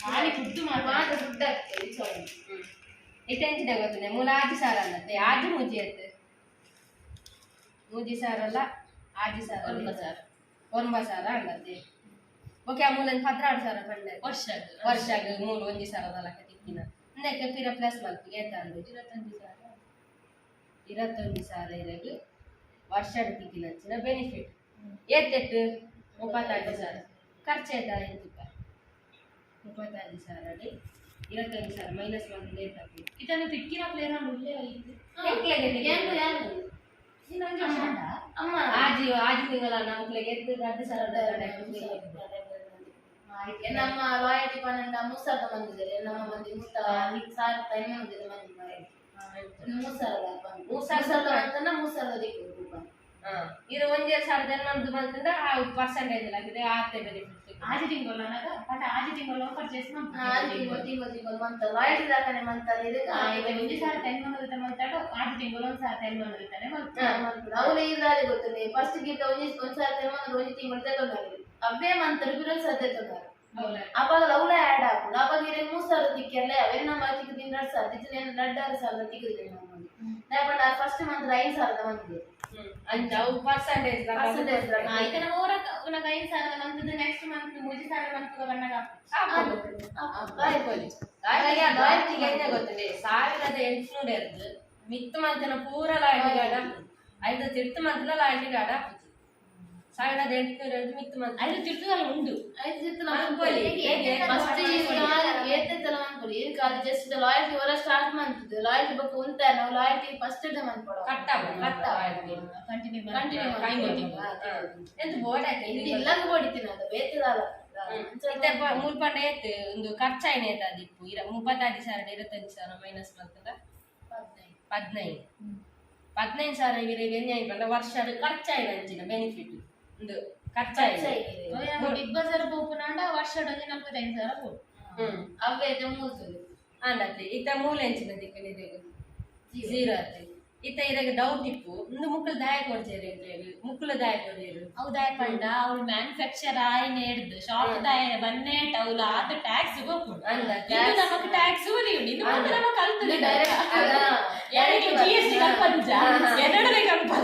ಖಾಲಿ ಫುಡ್ ಮಾತ್ರ. ಮಾತ್ರ ಫುಡ್ ಆಗ್ತದೆ ಚೌ. ಇತ್ತೆ ಎಂಚಿನ ಗೊತ್ತುಂಡೆ? ಮೂಲ 6000 ಅಂದತ್ತೆ. ಆಜಿ ಮೂಜಿ ಆಯ್ತು. 3000 ಅಲ್ಲ, 6000. 9000. 9000 ಅಂದತ್ತೆ. ಓಕೆ, ಆ ಮೂಲ 12,000 ಪಂಡೆ. ವರ್ಷ. ವರ್ಷಗ್ ಮೂಲು 1000ದ ಲೆಕ್ಕ ತಿಕ್ಕಿನ. ಇಂದಕ್ಕೆ ಪಿರ ಪ್ಲಸ್ ಮಲ್ಪುಗೆ ಏತಂದು? 21,000. 21,000 ಇರೆಗ್ ವರ್ಷಡ್ ತಿಕ್ಕಿನಂಚಿನ ಬೆನಿಫಿಟ್. ಏತೆಟ್ಟು? 35,000 ಖರ್ಚು ಏತ ಎಂತುಕ? 35,000 21,000 ಮೈನಸ್ ಮಲ್ತುಂಡ ಏತಾಪುಂಡು? ಇದನ್ನು ತಿಕ್ಕಿನ ಪ್ಲೇನ್ ಉಲ್ಲೇ ಐತೆ. ಏನು ಯಾರು? ಇನ್ನೊಂದು ವರ್ಷ. ಅಮ್ಮ. ಆಜಿ ಆಜಿ ತಿಂಗಳ ನಮ್ಗೆ ಎತ್ತು 2000. ನಮ್ಮ ಲಾಯಲ್ಟಿ ಪನ್ನೊಂಡ 3000 ಮಂದಿ. ನಮ್ಮ ಮಂದಿ ಮುತ್ತ ಸಾವಿರ ಮಂದಿ ಮಂದಿ 3000. 3000 ಅಂತಂದ್ರೆ 3000 ದಿಕ್ಕು ಕೂಪನ್. ಇದು 1008 ಮಂತಂದ ಆ ಪರ್ಸೆಂಟೇಜ್ ಆಗಿದೆ, ಆತೆ ಬೆನಿಫಿಟ್. ಆಜಿ ತಿಂಗಳು ಅನ್ನಗ ಪಂಡ ಆಜಿ ತಿಂಗಳು ಪರ್ಚೇಸ್. ಆಜಿ ತಿಂಗಳು ತಿಂಗಳು ತಿಂಗಳು ಮಂತ ಲಾಯಲ್ಟಿ ದಾಖಲೆ ಮಂತ ಇದಕ್ಕೆ. 1090 ಮಂತಾಡು, 6 ತಿಂಗಳು 1090 ಮಂತ. ಅವಳು ಇದಾರೆ ಗೊತ್ತದೆ. ಫಸ್ಟ್ ಗಿಂತ ಒಂಜಿ 1080 ಒಂಜಿ ತಿಂಗಳು ತಗೊಂಡಾರೆ. ಅವೇ ಮಂತ್ ಪಿರಲ್ ಸದ್ಯ ತಗೊಂಡಾರೆ. ಅವಾಗ ಅವಳೇ ಆ್ಯಡ್ ಹಾಕೊಂಡು ಅವಾಗ ಇರೇ 3000 ತಿಕ್ಕೆಲ್ಲ ಅವೆಲ್ಲ ನಮ್ಮ ತಿಕ್ಕುದಿನ 2000 ತಿಕ್ಕ 2500 ತಿಕ್ಕುದಿಲ್ಲ ನಮ್ಮ. ಫಸ್ಟ್ ಮಂತ್ 5000ದ ಮಂದಿ. ಅಂಚ ಅವು ಪರ್ಸೆಂಟೇಜ್. ಪರ್ಸೆಂಟೇಜ್. ಈಗ ನಮ್ಮ ಊರ ಉನಗ 5000 ಮಂತದ ನೆಕ್ಸ್ಟ್ ಮಂತ್ 3000 ಮಂತ್ ಬಣ್ಣಗ. ಲಾಯಲ್ಟಿಗೆ ಎಂತ ಗೊತ್ತಿದೆ? 1800 ಇರ್ತದೆ. ಮಿತ್ತು ಮಂತನ ಪೂರ ಲಾಯಲ್ಟಿ ಕಾರ್ಡ್ ಹಾಕುದು. ಐದು ತಿರ್ತು ಮಂತ್ಲ ಲಾಯಲ್ಟಿ ಕಾರ್ಡ್ ಹಾಕುದು. 1800 ಮಿತ್ತು ಮಂತ್ ಐದು ತಿರ್ತದಲ್ಲ ಉಂಡು ಐದು ತಿರ್ತಲ ಮನ್ಪೊಲಿ. ಫಸ್ಟ್ ಏತೆತ್ತಲ ಮನ್ಪೊಲಿ ಈ ಕಾಲ ಜಸ್ಟ್ ಲಾಯಲ್ಟಿ ಹೊರ ಸ್ಟಾರ್ಟ್ ಮಂತದ್ದು ಲಾಯಲ್ಟಿ ಬೊಕ್ಕ ಉಂತ ನಾವು ಲಾಯಲ್ಟಿ ಫಸ್ಟ್ ಡೇ ಮನ್ಪೊಡು ಕಟ್ಟ ಕಟ್ಟ ಕಂಟಿನ್ಯೂ ಕಂಟಿನ್ಯೂ ಎಂತ ಬೋರ್ಡ್ ಆಯ್ತು ಇಲ್ಲಾಗ ಹೊಡಿತೀನಿ ಅದು ಬೇತದಲ್ಲ ಇತ್ತೆ ಮೂರು ಪಂಡ ಏತ್ ಒಂದು ಖರ್ಚಾಯಿನ ಏತ್ ಅದಿಪ್ಪು ಇರ 36,000 25,000 ಮೈನಸ್ ಮಂತದ 15 15,000 ಇರೆಗ್ ಎನ್ಯಾಯಿ ಪಂಡ ವರ್ಷದ ಖರ್ಚಾಯಿನ ಅಂಚಿನ ಬೆನಿಫಿಟ್ ಒಂದು ಖರ್ಚಾಯಿನ ಬಿಗ್ ಬಜಾರ್ ಪೋಪುನಾಂಡ ವರ್ಷ 45,000 ಪೋಡು ಅವೇ ಮೂರು ಆಂಡತ್ತೆ ಇತ್ತ ಮೂಲೆ ಅಂಚಿನ ದಿಕ್ಕನಿದೆಗ್ ಜೀರೋ ಅತ್ತೆ ಇತ್ತ ಇರೆಗ್ ಡೌಟ್ ಇಪ್ಪು ಒಂದು ಮುಕ್ಕಲು ದಾಯ ಕೊಡ್ತೇರು ಮುಕ್ಕಲು ದಾಯ ಕೊಡ್ತೇರು ಹೌದಾಯ ಪಂಡ ಅವ್ಳು ಮ್ಯಾನುಫ್ಯಾಕ್ಚರ್ ಆಯ್ನೆ ಹಿಡ್ದು ಶಾಪ್ ದಾಯ ಬನ್ನೇಟ್ ಅವ್ಳು ಆತ ಟ್ಯಾಕ್ಸ್ ಗೋಪುಂಡು ಅಂದ ಇದು ನಮಕ್ ಟ್ಯಾಕ್ಸ್ ಉರಿಯುಂಡು ಇದು ಮಾತ್ರ ನಮಕ್ ಕಲ್ತದೆ ಡೈರೆಕ್ಟ್ ಜಿ ಎಸ್ ಟಿ ಕಲ್ಪಂಜ ಎರಡನೇ Kalpana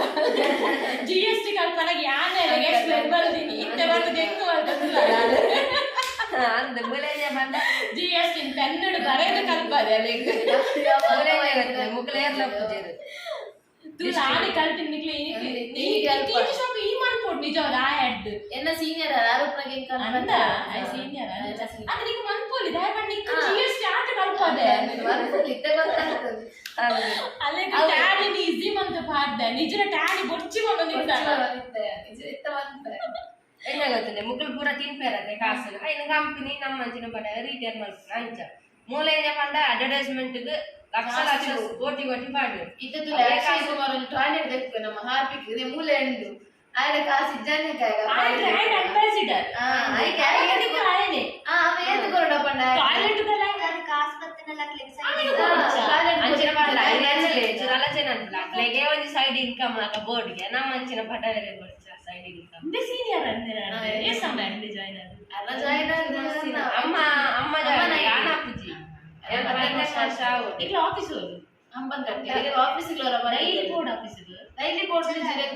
G S T Kalpana ಯಾನೆ ಎಕ್ಸ್ಪ್ಲೇನ್ ಬರ್ತೀನಿ ಇತ್ತೆ ಬರ್ತದೆ ಹೆಂಗ್ ಬರ್ತದಿಲ್ಲ ಅಂದ ಮೂಲೆ ಬಂದ ಜಿ ಎಸ್ ಟಿ ಪೆನ್ನಡು ಬರೆದು ಕಲ್ಪದೆ ಅಲ್ಲಿಗೆ ಮೂಲೆ ಮುಕ್ಕಲು ಏರ್ಲ ಪೂಜೆರು ತು ನಾನೇ ಕಲ್ತೀನಿ ಶಾಪ್ ಈ ಮನ್ಪೋಡು ನಿಜ ಆ ಅಡ್ಡು ಎನ್ನ ಸೀನಿಯರ್ ಆರೋಪನಾಗ ಅಂದ I senior ಅದು ನಿಂಗೆ ಮನ್ಪೋಲಿ ದಯಮಾಡಿ ನಿಕ್ಕು ಜಿ ಎಸ್ ಟಿ ಆಟ ಕಲ್ಪದೆ ಇತ್ತೆ ಗೊತ್ತಾಗ್ತದೆ ಅಲ್ಲಿಗೆ ಟ್ಯಾಲಿ ಈಸಿ ಮಂತ ಪಾಡ್ದೆ ನಿಜ ಟ್ಯಾಲಿ ಬೊಚ್ಚಿ ಬಂದಿದ್ದ ಇತ್ತ ಬಂದ್ರೆ ಎನ್ನ ಗೊತ್ತಿಲ್ಲ ಮುಕ್ಕಲು ಪೂರ ತಿನ್ಪೇರತ್ತೆ ಕಾಸು ಐನ ಕಂಪನಿ ನಮ್ಮ ಅಂಚಿನ ಪಂಡ ರಿಟೇಲ್ ಮಲ್ಪುನ ಅಂಚ ಮೂಲೆ ಪಂಡ ಅಡ್ವರ್ಟೈಸ್ಮೆಂಟ್ ಲಕ್ಷ ಲಕ್ಷ ಕೋಟಿ ಕೋಟಿ ಪಾಡ್ಲು ಇದ್ದದ್ದು ಅಕ್ಷಯ್ ಕುಮಾರ್ ಒಂದು ಟಾಯ್ಲೆಟ್ ದೆಕ್ಕು ನಮ್ಮ ಹಾರ್ಪಿಕ್ ಇದೆ ಮೂಲೆ ಉಂಡು ಆಯ್ದ ಕಾಸು ಇದ್ದಾನೆ ಬ್ರ್ಯಾಂಡ್ ಅಂಬಾಸಿಡರ್ ಆಯನೆ ಅವ ಏತ್ ಕೊರಡ ಪಂಡ ಟಾಯ್ಲೆಟ್ ಅಂಚಿನ ಪಂಡ ಅಲಚನೆ ಅನ್ಪುಲ ಅಕ್ಲೆಗೆ ಒಂಜಿ ಸೈಡ್ ಇನ್ಕಮ್ ಆಕ ಬೋರ್ಡ್ಗೆ ನಮ್ಮ ಅಂಚಿನ ಪಟವೇರೆ ಬೋರ್ಡ್ ಸೈಡ್ ಇನ್ಕಮ್ ಸೀನಿಯರ್ ಅಂದೆ ನಾನು ಏ ಸಮಯ ಅಂದೆ ಜಾಯ್ನ್ ಆದ ಅಲ್ಲ ಜಾಯ್ನ್ ಅಮ್ಮ ಅಮ್ಮ ಜಾಯ್ನ್ ಆಪುಜಿ ವರ್ಷ ಆವು ಇಕ್ಲ ಆಫೀಸ್ ಹೋಗಿ ಅಂಬನ್ ಕಟ್ಟಿ office daily board office daily board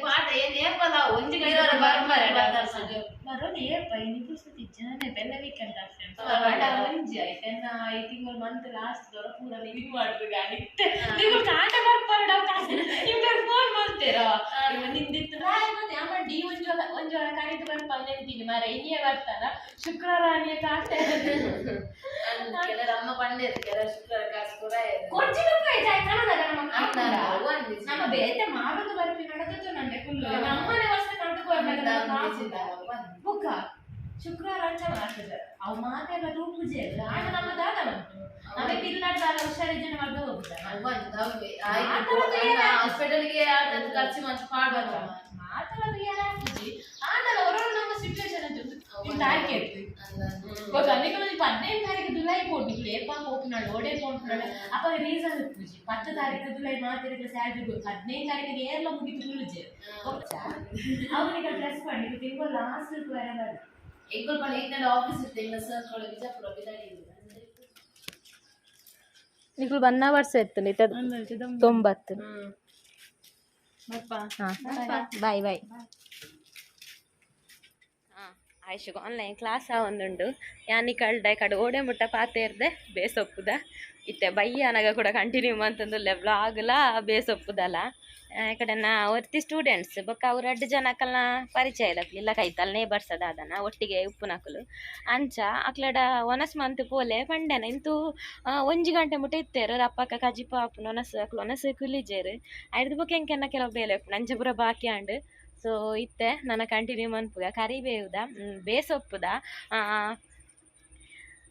ಪಾಠ ಏನ್ ಏಪಲ್ಲ ಒಂಜಿ ಗಂಟೆ ಬರೋದು ಏಪ ಇನಿ ಪುರ್ಸತಿ ಜನ ಬೆಲ್ಲ ವೀಕೆಂಡ್ ಒಂಜಿ ಆಯ್ತು I ತಿಂಗಳು ಮಂತ್ ಲಾಸ್ಟ್ ದೊರ ಪೂರ ಲಿವಿಂಗ್ ಮಾಡ್ಬೇಕು ಅನಿತ್ತೆ ನೀವು ಕಾಟ ಬರ್ಪಾರ ನಿಮ್ಗೆ ಫೋನ್ ಮಾಡ್ತೀರಾ ನಿಂದಿತ್ತು ಅಮ್ಮ ಡಿ ಒಂಜೋಳ ಒಂಜೋಳ ಕರೆಂಟ್ ಬರ್ಪಾಲ ನೆನ್ಪಿನಿ ಮಾರ ಇನಿಯೇ ಬರ್ತಾನ ಶುಕ್ರವಾರ ಅನಿಯ ಕಾಟ ಕೆಲವರು ಅಮ್ಮ ಪಂಡೇರು ಕೆಲವರು ಶುಕ್ರವಾರ ಕಾಸು ಕೂಡ ಕೊಡ್ಚಿನ ನಮ್ಮ ಬೇತೆ ಮಾಡೋದು ಬರ್ಪಿ ನಡೆದದ್ದು ನಂಡೆ ಕುಲ್ಲು ನಮ್ಮನೆ ವರ್ಷ ಕಣಕ್ಕೆ ಬುಕ್ಕ ಶುಕ್ರವಾರ ಅಂಚ ಮಾಡ್ತದೆ ಅವು ಮಾತೆಲ್ಲ ತೂಪುಜೆ ಆಂಡ ನಮ್ಮ ದಾದ ಬಂತು ನಮಗೆ ತಿನ್ನಾಡ್ದಾಗ ಹುಷಾರಿಜ್ಜನ ಮಾಡ್ದೆ ಹೋಗುದ ಹಾಸ್ಪಿಟಲ್ಗೆ ಖರ್ಚು ಮಂಚು ಪಾಡ್ಬಾರ್ದು ಮಾತಲ್ಲ ಯಾರು ಆಂಡಲ ಹೊರಗೆ ನಮ್ಮ ಸಿಚುವೇಶನ್ ಅಂತ ನಿಮ್ ತಾರೀಕು ಇತ್ತು ಗೊತ್ತಾ ನಿಮಗೆ 15 ತಾರೀಕು ಜುಲೈ ಪೋಟ್ ನಿಕ್ಲು ಏಪ ಪೋಪುನಾಳು ಓಡೆ ಪೋಪುನಾಳು ಅಪ್ಪ ರೀಸನ್ ಪೂಜಿ 10 ತಾರೀಕು ಜುಲೈ ಮಾತಿರಕ್ಕೆ ಸ್ಯಾಲ್ರಿ 15 ತಾರೀಕಿಗೆ ಏರ್ಲ ಮುಗಿತು ಕುಲುಜೆ ಅವನಿಗೆ ಡ್ರೆಸ್ ಮಾಡಿ ತಿಂಗಳು ಲಾಸ್ಟ್ ಬರಬಾರ್ದು ಎಂಕುಲ್ ಪಂಡ ಈಗ ಆಫೀಸ್ ಇತ್ತು ಎಂಗ್ಲ ಸರ್ ಕೊಡ ಬಿಜಾಪುರ ಬಿದಾಡಿ ನಿಕ್ಲು ಬನ್ನ ವರ್ಷ ಇತ್ತು ನಿತ 90. Bye bye. ಆಯುಷಿಗೆ ಆನ್ಲೈನ್ ಕ್ಲಾಸ್ ಒಂದುಂಡು ಯಾನಿ ಕಳ್ಡೆ ಕಡೆ ಓಡೆ ಮುಟ್ಟ ಪಾತೆ ಇರ್ದೆ ಬೇಸೊಪ್ಪುದ ಇತ್ತೆ ಬಯ್ಯ ಅನಗ ಕೂಡ ಕಂಟಿನ್ಯೂ ಅಂತಂದುಲ್ಲೆ ವ್ಲಾಗ್ಲ ಬೇಸೊಪ್ಪುದಲ್ಲ ಈ ಕಡೆ ನಾ ಒರ್ತಿ ಸ್ಟೂಡೆಂಟ್ಸ್ ಬೊಕ್ಕ ಅವ್ರು ರಡ್ಡ್ ಜನಕ್ಕಲ್ನ ಪರಿಚಯ ಇಲ್ಲ ಇಲ್ಲ ಕೈತಲ್ ನೇಬರ್ಸ್ ದಾದನ ಒಟ್ಟಿಗೆ ಉಪ್ಪುನಕುಲು ಅಂಚ ಅಕ್ಲಡ ಒನಸ್ ಮಂತ್ ಪೋಲೆ ಪಂಡೆನ ಇಂತು ಒಂಜಿ ಗಂಟೆ ಮುಟ್ಟ ಇತ್ತೇರು ಅಪ್ಪಕ್ಕ ಕಜಿಪ ಆಪುನ ಒನಸ್ ಅಕ್ಲು ಒನಸ್ ಕುಲಿಜೇರು ಐಡ್ದು ಬೊಕ್ಕ ಎಂಕೆನ್ನ ಕೆಲವು ಬೇಲೆ ಉಪ್ಪುನ ಅಂಚ ಪೂರ ಬಾಕಿ ಆಂಡ್ ಸೊ ಇತ್ತೆ ನನ್ನ ಕಂಟಿನ್ಯೂ ಮನ್ಪುಗ ಕರಿಬೇವುದ ಬೇಸೊಪ್ಪುದ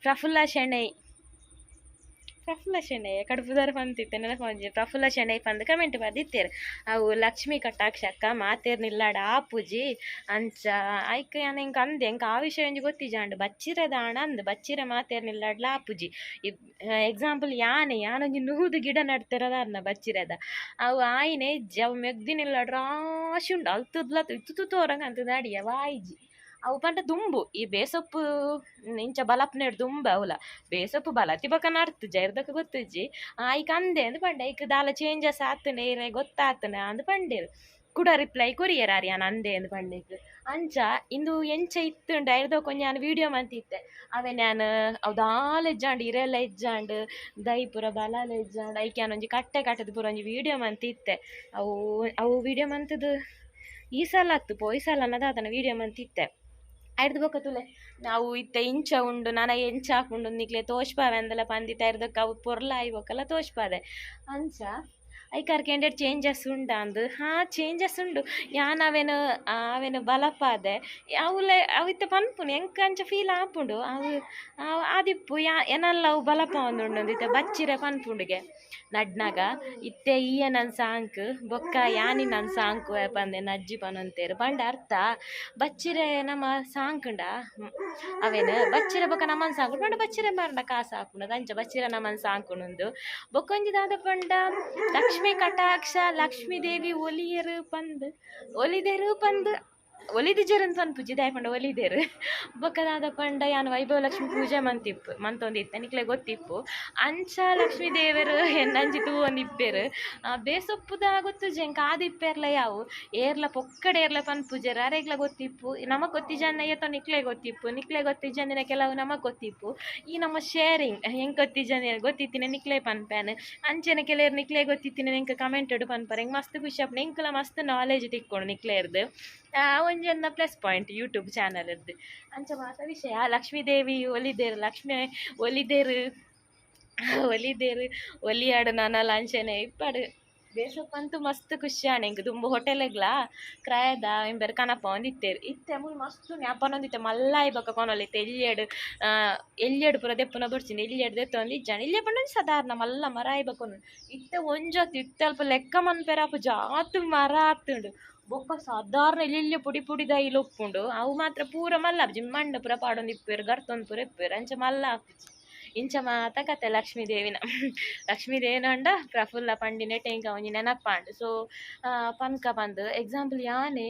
ಪ್ರಫುಲ್ಲ ಶೆಣೈ ಪ್ರಫುಲ್ಲ ಶೆಣೈ ಕಡುಪುದಾರ ಪಂತಿತ್ತೆ ನೆನಪೊಂಜಿ ಪ್ರಫುಲ್ಲ ಶೆಣೈ ಪಂದ್ ಕಮೆಂಟ್ ಬರ್ದಿತ್ತೇರು ಅವು ಲಕ್ಷ್ಮೀ ಕಟಾಕ್ಷಕ್ಕ ಮಾತೇರ್ ನಿಲ್ಲಾಡ ಆಪುಜಿ ಅಂಚ ಐಕ್ ಯಾನ್ ಎಂಕ್ ಅಂದೆ ಎಂಕ್ ಆ ವಿಷಯ ಒಂಜಿ ಗೊತ್ತಿಜಾಂಡ್ ಬಚ್ಚಿರದ ಆಂಡ ಅಂದ್ ಬಚ್ಚಿರ ಮಾತೇರ್ ನಿಲ್ಲಾಡ್ಲ ಆಪುಜಿ ಎಕ್ಸಾಂಪಲ್ ಯಾನೆ ಯಾನೊಂಜಿ 100 ಗಿಡ ನಡ್ತಿರದ ಅರ್ನ ಬಚ್ಚಿರದ ಅವು ಆಯಿನೆ ಇಜ್ಜಿ ಅವು ಮೆಗ್ದಿ ನಿಲ್ಲಾಡ್ ರಾಶಿ ಉಂಡು ಅಲ್ತುದ್ಲ ಇತ್ತು ತೋರಂಗ ಅಂತದ ಅಡಿಯ ವಾಯಿಜಿ ಅವು ಪಂಡ ದುಂಬು ಈ ಬೇಸೊಪ್ಪು ಇಂಚ ಬಲಪ್ನೇಡ್ ದುಂಬ ಅವಲ ಬೇಸೊಪ್ಪು ಬಲತಿ ಬೊಕ ನಡ್ತು ಜೈರ್ದಕ ಗೊತ್ತಿಜ್ಜಿ ಐಕ್ ಅಂದೆ ಅಂದ್ ಪಂಡೆ ಐಕ್ ದಾಲ ಚೇಂಜಸ್ ಆತನೆ ಇರೆ ಗೊತ್ತಾತನ ಅಂದ್ ಪಂಡೇರು ಕೂಡ ರಿಪ್ಲೈ ಕೊರಿಯರ್ ಆರ್ ಯಾನ್ ಅಂದೆ ಅಂದ್ ಪಂಡೇಕ್ ಅಂಚ ಇಂದು ಎಂಚ ಇತ್ತುಂಡು ಐರ್ದ ಕೊಂಚ ಯಾನ್ ವೀಡಿಯೋ ಮಂತಿತ್ತೆ ಅವೆ ನಾನು ಅವು ದಾಲ ಇಜ್ಜಾಂಡ್ ಇರೆಲ್ಲ ಇಜ್ಜಾಂಡ್ ದೈ ಪೂರ ಬಲಾಲ ಇಜ್ಜಾಂಡ್ ಐಕ್ ಯಾನ್ ಒಂಜಿ ಕಟ್ಟೆ ಕಟ್ಟದ ಪೂರ ಒಂಜಿ ವೀಡಿಯೋ ಮಂತಿತ್ತೆ ಅವು ಅವು ವೀಡಿಯೋ ಮಂತದು ಈ ಸಲ ಅತ್ತು ಪೋಯಿ ಸಲ ಅನ್ನದಾದನ ವೀಡಿಯೋ ಮಂತಿತ್ತೆ ಐರ್ದ ಬೊಕ್ಕ ತುಲೆ ನಾವು ಇತ್ತೆ ಇಂಚ ಉಂಡು ನನ ಎಂಚ ಹಾಕುಂಡು ನಿಕ್ಲೆ ತೋಷ್ಪಾವೆ ಅಂದಲ ಪಂದಿತ್ತ ಐರ್ದಕ್ಕ ಅವು ಪೊರ್ಲ ಆಯಿ ಬೊಕ್ಕಲ ತೋಷ್ಪಾದೆ ಅಂಚ ಐಕಾರ್ ಕೆಂಡೆಡ್ ಚೇಂಜಸ್ ಉಂಡ ಅಂದು ಹಾ ಚೇಂಜಸ್ ಉಂಡು ಯಾನ್ ಅವೇನು ಅವೇನು ಬಲಪಾದೆ ಅವುಲೆ ಅವು ಇತ್ತೆ ಪನ್ಪುನು ಎಂಕ್ ಅಂಚ ಫೀಲ್ ಆಪುಂಡು ಅವು ಆದಿಪ್ಪು ಯಾ ಎನಲ್ಲ ಅವು ಬಲಪ ಒಂದುಂಡು ಇತ್ತೆ ಬಚ್ಚಿರೆ ಪನ್ಪುಂಡುಗೆ ನಡ್ನಾಗ ಇತ್ತೆ ಈಯ ನನ್ ಸಾಂಕ್ ಬೊಕ್ಕ ಯಾನಿ ನನ್ ಸಾಂಕು ಪಂದೆ ನಜ್ಜಿ ಪನೊಂತೇರು ಪಂಡ ಅರ್ಥ ಬಚ್ಚಿರೆ ನಮ್ಮ ಸಾಂಕುಂಡ ಅವೇನು ಬಚ್ಚಿರೆ ಬೊಕ್ಕ ನಮ್ಮನ್ ಸಾಂಕು ಪಂಡ ಬಚ್ಚಿರೆ ಮಾರಂಡ ಕಾಸು ಹಾಕುಂಡು ಅಂಚ ಬಚ್ಚಿರೆ ನಮ್ಮನ್ ಸಾಂಕುನುಂದು ಬೊಕ್ಕೊಂಜಿ ದಾದ ಪಂಡ ಲಕ್ಷ್ಮೀ ಕಟಾಕ್ಷ ಲಕ್ಷ್ಮೀ ದೇವಿ ಒಲಿಯರು ಪಂದ್ ಒಲಿದೆರು ಪಂದ್ ಒಲಿದಿಜೆರ್ ಪನ್ಪುಜಿ ದಾಯೆ ಪಂಡ ಒಲಿದೆರು ಬೊಕ್ಕ ದಾದ ಪಂಡ ಯಾನ್ ವೈಭವ ಲಕ್ಷ್ಮಿ ಪೂಜೆ ಮಂತಿಪ್ಪು ಮಂತೊಂದಿತ್ತೆ ನಿಕ್ಲೆ ಗೊತ್ತಿಪ್ಪು ಅಂಚ ಲಕ್ಷ್ಮೀ ದೇವರು ಎನ್ನಂಚಿ ತೂವೊಂದಿಪ್ಪೆರು ಬೇಸೊಪ್ಪುದ ಗೊತ್ತುಜಿ ಎಂಕ್ ಆದಿಪ್ಪೆರ್ಲ ಯಾವು ಏರ್ಲ ಪೊಕ್ಕಡೆ ಏರ್ಲ ಪನ್ಪುಜೆರ್ ಅರೆಗ್ಲ ಗೊತ್ತಿಪ್ಪು ನಮಕ್ ಗೊತ್ತಿಜನ್ನ ಏತೋ ನಿಕ್ಲೆ ಗೊತ್ತಿಪ್ಪು ನಿಕ್ಲೆ ಗೊತ್ತಿಜಂದಿನ ಕೆಲವು ನಮಕ್ ಗೊತ್ತಿಪ್ಪು ಈ ನಮ್ಮ ಶೇರಿಂಗ್ ಎಂಕ್ ಗೊತ್ತಿಜಂದಿನ ಗೊತ್ತಿತ್ತಿನ ನಿಕ್ಲೆ ಪನ್ಪೇನ್ ಅಂಚೆನೆ ಕೆಲವರು ನಿಕ್ಲೆ ಗೊತ್ತಿತ್ತಿನ ಎಂಕ್ ಕಮೆಂಟ್ ಪನ್ಪರ್ ಎಂಕ್ ಮಸ್ತ್ ಖುಷಿ ಆಪುಂಡು ಎಂಕ್ಲ ಮಸ್ತ್ ನಾಲೆಜ್ ತಿಕ್ಕೊಂಡು ನಿಕ್ಲೆರ್ದು ಒಂಜೆನ್ನ ಪ್ಲಸ್ ಪಾಯಿಂಟ್ ಯೂಟ್ಯೂಬ್ ಚಾನಲ್ ಇರ್ದು ಅಂಚ ಮಾತ ವಿಷಯ ಲಕ್ಷ್ಮೀದೇವಿ ಒಲಿದೇರು ಲಕ್ಷ್ಮೀ ಒಲಿದೇರು ಒಲಿದೇರು ಒಲಿಯಾಡು ನನಲ ಅಂಚೆನೆ ಇಪ್ಪಡು ಬೇಸಪ್ಪಂತೂ ಮಸ್ತ್ ಖುಷಿ ಆಂಡ್ ಎಂಕ್ ದುಂಬು ಹೋಟೆಲ್ಗ್ಲಾ ಕ್ರಾಯದ ಇಂಬೆರ್ ಕನಪ ಒಂದಿತ್ತೇರು ಇತ್ತೆ ಮೂಲು ಮಸ್ತ್ ಜ್ಞಾಪನ ಮಲ್ಲಾಯಿ ಬೊಕ್ಕ ಕೊನೊಲಿತ್ತೆ ಎಲ್ಯಡ್ ಎಲ್ಯಡ್ ಪೂರ ದೆಪ್ಪುನ ಬೊಡ್ಚಿಂದು ಎಲ್ಯಡ್ ದೆತ್ತೊಂದು ಇಜ್ಜಾಂಡ್ ಎಲ್ಯ ಪಂಡ ಒಂಜಿ ಸಾಧಾರಣ ಮಲ್ಲ ಮರ ಆಯಿ ಬೊಕ್ಕ ಇತ್ತೆ ಒಂಜೊತ್ತು ಇತ್ತೆ ಅಲ್ಪ ಲೆಕ್ಕ ಮನ್ಪೆರೆ ಆಪುಜಿ ಆತ್ ಮರ ಆತುಂಡು ಬೊಕ್ಕ ಸಾಧಾರಣ ಎಲ್ಯ ಪೊಡಿ ಪೊಡಿ ದೈಲು ಉಪ್ಪುಂಡು ಅವು ಮಾತ್ರ ಪೂರ ಮಲ್ಲ ಆಪುಜಿ ಮಣ್ಣು ಪೂರ ಪಾಡೊಂದು ಇಪ್ಪುವೆರ್ ಗರ್ತೊಂದು ಪೂರ ಇಪ್ಪುವೆರ್ ಅಂಚ ಮಲ್ಲ ಆಪುಜಿ ಇಂಚ ಮಾತ ಕತೆ ಲಕ್ಷ್ಮೀ ದೇವಿನ ಲಕ್ಷ್ಮೀ ದೇವಿನ ಪಂಡ ಪ್ರಫುಲ್ಲ ಪಂಡಿನೆಟ್ ಎಂಕ್ ಒಂಜಿ ನೆನಪಾಂಡ್ ಸೊ ಪನ್ಕ ಪಂದ್ ಎಕ್ಸಾಂಪಲ್ ಯಾನೆ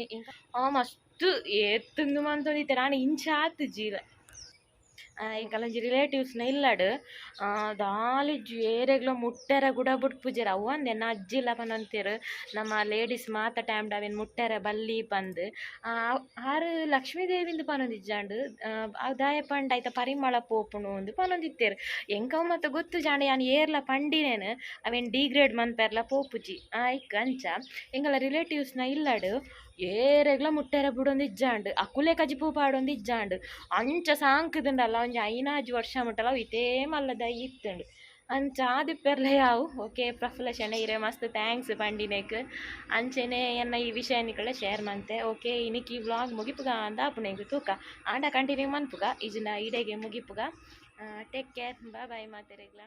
ಆ ಮಸ್ತ್ ಏತುಂದು ಮಂತೊಂದಿತ್ತೆರ್ ಆಂಡ ಇಂಚ ಆತುಜಿ ಎಂಕಲೊಂಜಿ ರಿಲೇಟಿವ್ಸ್ನ ಇಲ್ಲಡ್ ದಾಲಿಜ್ಜಿ ಏರೆಗ್ಲ ಮುಟ್ಟೆರ ಗುಡ ಬುಡ್ಪುಜೆರ್ ಅವು ಅಂದ್ ಎನ್ನ ಅಜ್ಜಿಲ ಪನೊಂತೆರ್ ನಮ್ಮ ಲೇಡೀಸ್ ಮಾತ ಟೈಮ್ಡ್ ಅವೆನ್ ಮುಟ್ಟೆರೆ ಬಲ್ಲಿ ಪಂದ್ ಆರ್ ಲಕ್ಷ್ಮೀ ದೇವಿಂದ್ ಪನೊಂದಿಜ್ಜಾಂಡ್ ದಾಯೆ ಪಂಡ ಐತ ಪರಿಮಳ ಪೋಪುಂಡು ಅಂದ್ ಪನೊಂದಿತ್ತೆರ್ ಎಂಕ್ ಅವು ಮಾತ ಗೊತ್ತುಜಾಂಡ ಯಾನ್ ಏರ್ಲ ಪಂಡಿನೇನ್ ಅವೆನ್ ಡಿಗ್ರೇಡ್ ಮನ್ಪೆರ್ಲ ಪೋಪುಜಿ ಐಕ್ ಅಂಚ ಎಂಕಲ ರಿಲೇಟಿವ್ಸ್ನ ಇಲ್ಲಡ್ ಏರೆಗ್ಲ ಮುಟ್ಟೆರೆ ಬುಡೊಂದಿಜ್ಜಾಂಡ್ ಅಕುಲೆ ಕಜಿಪು ಪಾಡೊಂದಿಜ್ಜಾಂಡ್ ಅಂಚ ಸಾಂಕುದುಂಡಲ್ಲ ಒಂಜಿ ಐನಾಜಿ ವರ್ಷ ಮುಟ್ಟಲ ಅವು ಇತೇ ಮಲ್ಲ ದೈ ಇತ್ತುಂಡು ಅಂಚ ಆದಿಪ್ಪೆರ್ಲ ಯಾವು ಓಕೆ ಪ್ರಫುಲ್ಲ ಶೆಣೈ ಇರೆ ಮಸ್ತ್ thanks ಪಂಡಿನೆಕ್ ಅಂಚೆನೆ ಎನ್ನ ಈ ವಿಷಯ ನಿಕುಲ್ಡ ಶೇರ್ ಮಂತೆ ಓಕೆ ಇನಿಕ್ ಈ ವ್ಲಾಗ್ ಮುಗಿಪುಗ ಅಂದ ಆಪುಂಡು ಎಂಕ್ ತೂಕ ಆಂಡ ಕಂಟಿನ್ಯೂ ಮನ್ಪುಗ ಇಜಿಂಡ ಇಡೆಗೆ ಮುಗಿಪುಗ ಟೇಕ್ ಕೇರ್ ಬಾಯ್ ಬಾಯ್ ಮಾತೆರೆಗ್ಲ.